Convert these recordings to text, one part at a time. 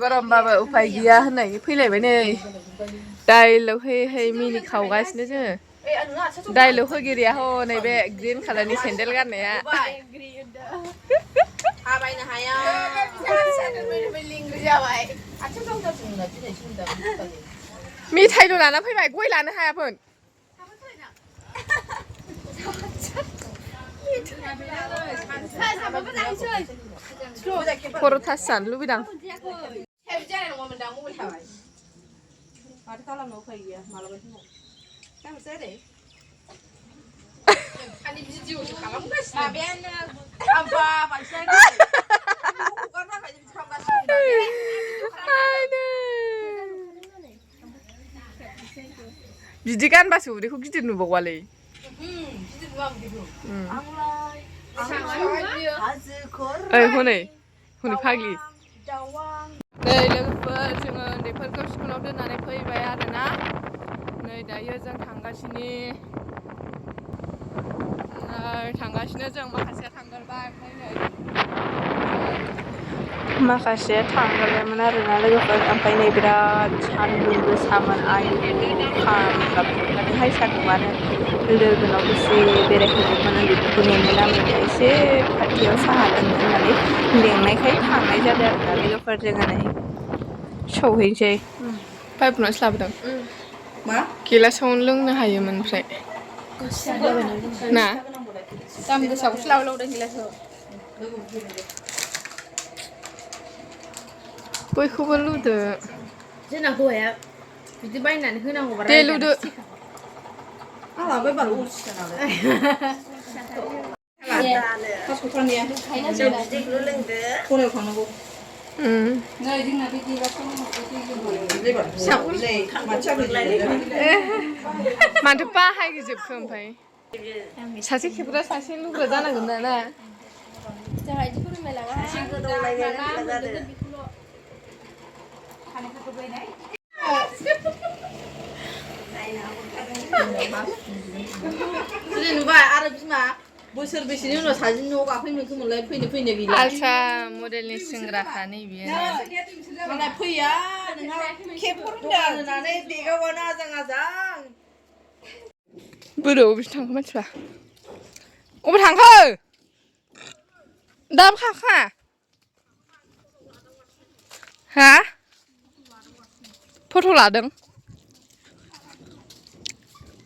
गरमबाबो उफाय गैया होननायनि फैलायबाय नै दाइलग होयै मिनि खावगासिनो जोङो दाइलग होगिरिया हनै बे ग्रिन कालारनि सेन्देल गाननाया थाबायनो हाया मेथाइल' लाना फैबाय गय लानो हायामोन खर'थास जानो लुबैदां बिदि गानबासो उदैखौ गिदिर नुबाववालै हनै फाग्लि नै लोगोफोर जोङो उन्दैफोरखौ स्कुलाव दोननानै फैबाय आरोना नै दायो जों थांगासिनो जों माखासेया थांगोरबाय ओमफ्राय नै माखासेया थांगोरबायमोन आरोना लोगोफोर ओमफ्राय नै बिराद सान्दुं गोसामोन आयु खामलाबजोबखादोंहाय सान्दुंआनो लोगोनाव दसे बेरायहैदोंमोन उन्दैफोरखौ नेनो नामैनो एसे खाथियाव साहा लोंनो होननानै लेंनायखाय थांनाय जादों आरोना लोगोफोर जोङो नै सौहैनोसै पाइपनासो लाबोदों मा गिलासावनो लोंनो हायोमोन ओमफ्राय ना दाम गोसाखौसो लाबोदों गिलासखौ बयखौबो लुदो जोंना हौवाया बिदि बायनानै होनांगौबा दे लुदो माथो बाहायजोबखो ओमफ्राय सासे खेबग्रा सासे लुग्रा जानांगोन ना जोंहा बिदि फोरोंलायलाङा नुबाय आरो बिमा बोसोर बेसेनि उनाव सासेनि न'आव गाफैनो मोनलाय फैनो गैला आलसा मडेलनि सेंग्राखा नैबे मालाय फैया नोंहा खेबहर होननानै देगावानो आजां बोरो अबेसो थांखो मानसिफ्रा अबे थांखो दाबो खाखा हा फट' लादों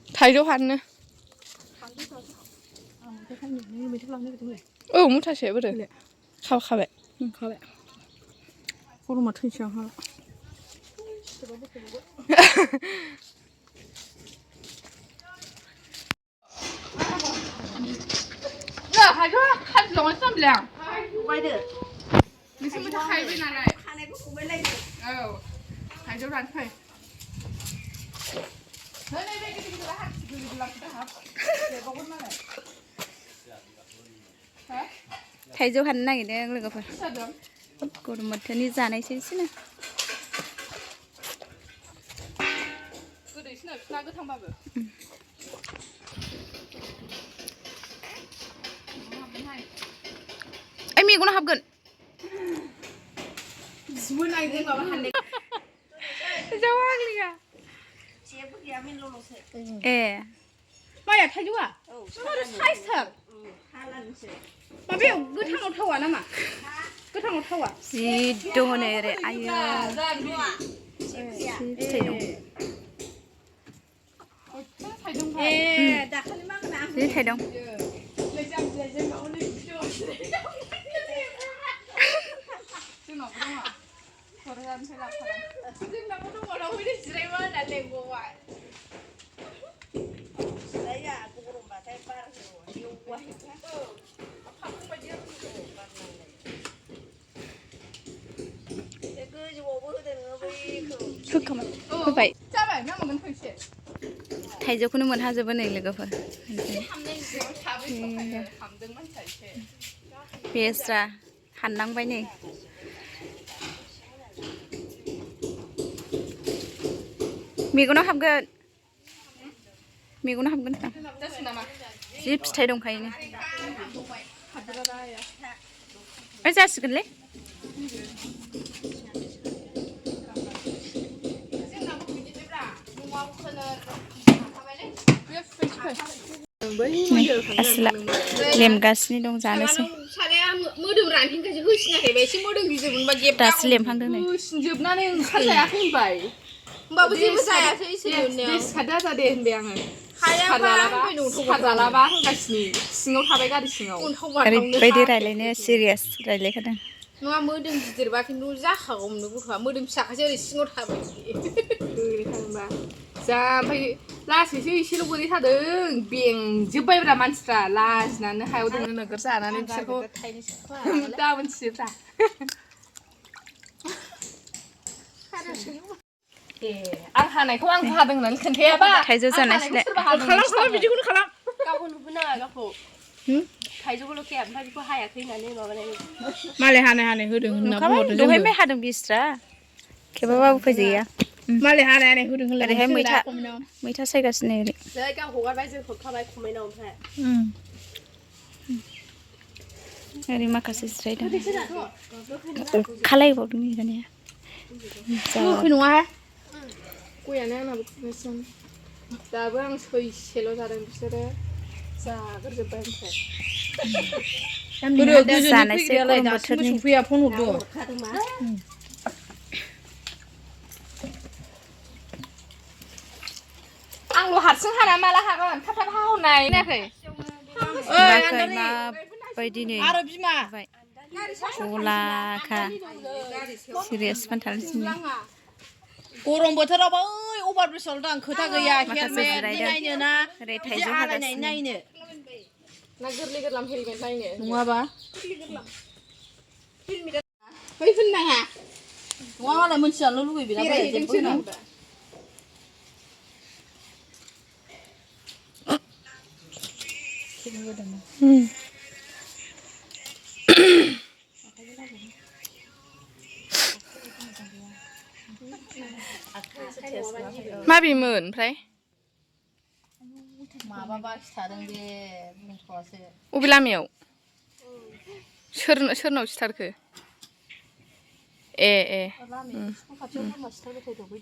थाइजौ हाननो औ मुथासे बोरो खाबाय गरमा थैसै आंहा थाइजौ हाननो नागिरदों लोगोफोर गरम बोथोरनि जानायसै बिसोरनो गोदैसिना बिसोरना गोथांबाबो ओइ मेगनाव हाबगोन ए माया थाइजौआ साइजथार माबायाव गोथाङाव थावा नामा गोथाङाव थावा जि दङ नै ओरै आयो जि थाइदों होबाय थाइजौखौनो मोनहाजोबो नै लोगोफोर बेस्रा हाननांबाय नै मेगनाव हाबगोन जि फिथाइ दंखायो जासिगोनलै आसोला लेमगासिनो दं जानोसै दासो लेमहांदों नै जोबनानै ओंखारजायाखै होनबाय होमबाबो जेबो जायाखै सिखादा जादे होनबाय आङो सिखाजालाबा होनगासिनो सिङाव थाबाय गारि सिङाव ओरैबायदि रायलायनो सिरियास रायलायखादों नङा मोदोम गिदिरबा खिन्थु जाखागौमोन गथ'आ मोदोम फिसाखासो ओरै सिङाव थाबाय ओरैखायनोबा जा ओमफ्राय लासैसो एसेल' गोदै थादों बेंजोब्बायब्रा मानसिफ्रा लाजिनानै हायाव दोननो नोगोर जानानै बिसोरखौ दा मोनथियोब्रा आं हानायखौ आं हादों होननानै खोन्थायाबा थाइजौ जानायसैलाय खालाम बिदिखौनो खालाम गावखौ नुहोनो नाङा गावखौ थाइजौखौल' खेब ओमफ्राय बेखौ हायाखै होननानै माबानाय मालाय हानाय होदों होनना बुंहरदों दहाय माइ हादों बिस्रा खेबाबाबो फैजाया मालाय हानाय होदों होनलाय ओरैहाय मैथा सायगासिनो ओरै जै गाव हगारबाय जों हरखाबाय कमेन्टआव ओमफ्राय ओरै माखासे जिरायदों खालायबावदों जानाया गोखै नङाहाय गयानो आंनाबो खुनोसै दाबो आं सैसेल' जादों बिसोरो जाग्रोजोब्बाय ओमफ्राय जानोसै गरम बोथोरनि सफैया फन हरदो आंल' हारसिं हाना माला हागोन थाब थाब हाहरनाय खोनायाखै माबायदि नै आरो बिमा गलाखा सिरियास फानथालसिनो गरम बोथोराव ओइ अभार ब्रिजआव दं खोथा गैया हेलमेट नायनो ना ओरै थाइजौ हागासिनो नायनो ना गोरलै गोरलाम हेलमेट नायनो नङाबा बै होननाङा नङा मालाय मोनथिजानो लुगैबाय माबेमोन ओमफ्राय माबा खिथादों बे बुंथ'वासो अबे लामायाव सोरनाव सिथारखो ए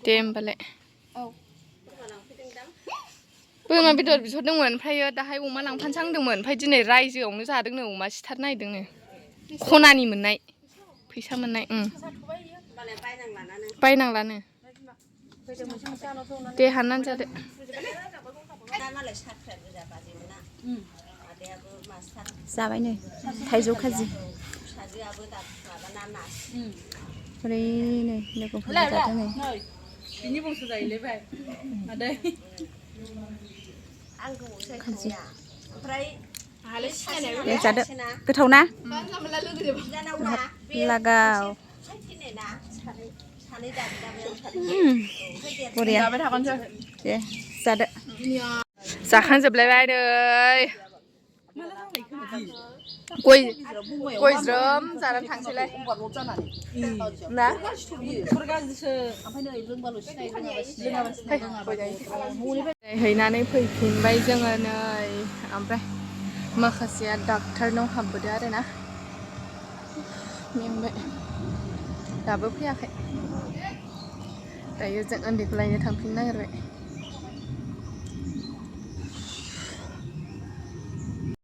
दे होमबालाय बोरमा बेदर बिहरदोंमोन ओमफ्रायो दाहाय अमा लांफानो सांदोंमोन ओमफ्राय दिनै रायजोआवनो जादोंनो अमा सिथारनो नागिरदोंनो खनानि मोननाय फैसा मोननाय बायनांलानो दे हाननानै जादो जाबाय नै थाइजौ खाजि ओरै नै लोगोफोर जादों नै बिनि बंस जाहैलायबाय आदै जादो गोथाव ना लागाव बरिया दे जादो जाखांजोबलायबाय नै गय ज्रोम जानानै थांसैलाय ना हैनानै फैफिनबाय जोङो नै ओमफ्राय माखासेया डाक्टारनाव हाबबोदो आरोना मेंबाय दाबो फैयाखै दायो जों उन्दैखौ लायनो थांफिननो नागिरबाय